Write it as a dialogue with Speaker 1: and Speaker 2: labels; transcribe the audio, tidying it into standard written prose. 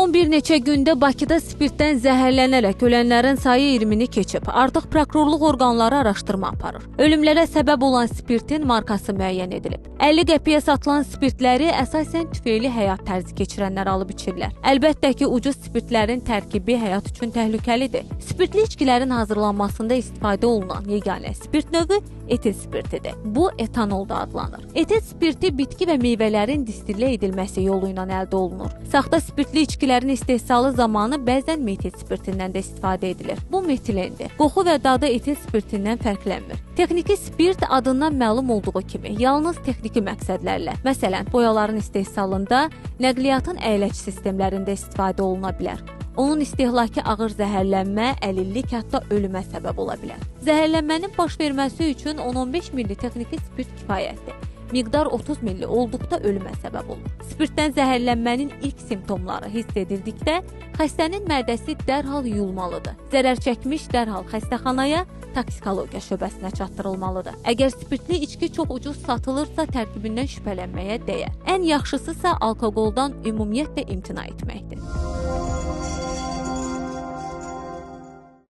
Speaker 1: Son bir neçə gündə Bakıda spirtdən zəhərlənərək ölənlərin sayı 20-ni keçib. Artıq prokurorluq orqanları araşdırma aparır. Ölümlərə səbəb olan spirtin markası müəyyən edilib. 50 qəpiyə satılan spirtləri əsasən tüfeyli həyat tərzi keçirənlər alıb içirlər. Əlbəttə ki, ucuz spirtlərin tərkibi həyat üçün təhlükəlidir. Spirtli içkilərin hazırlanmasında istifadə olunan yeganə spirt növü etil spirtidir. Bu, etanol da adlanır. Etil spirti bitki və meyvələrin distillə edilməsi yolu ilə əldə olunur. Saxta spirtli içkilərin istehsalı zamanı bəzən metil spirtindən də istifadə edilir. Bu metilendir. Qoxu və dadı etil spirtindən fərqlənmir. Texniki spirt adından məlum olduğu kimi yalnız texniki məqsədlərlə, məsələn, boyaların istehsalında, nəqliyyatın əyləc sistemlərində istifadə oluna bilər. Onun istehlakı ağır zəhərlənmə, əlillik, hətta ölümə səbəb ola bilər. Zəhərlənmənin baş verməsi üçün 10-15 milli texniki spirt kifayətdir. Miqdar 30 milli olduqda ölümə səbəb olur. Spirtdən zəhərlənmənin ilk simptomları hiss edildikdə xəstənin mədəsi dərhal yuyulmalıdır. Zərər çəkmiş dərhal xəstəxanaya, toksikologiya şöbəsinə çatdırılmalıdır. Əgər spirtli içki çox ucuz satılırsa, tərkibindən şübhələnməyə dəyər. Ən yaxşısısa alkoqoldan ümumiyyətlə imtina etməkdir.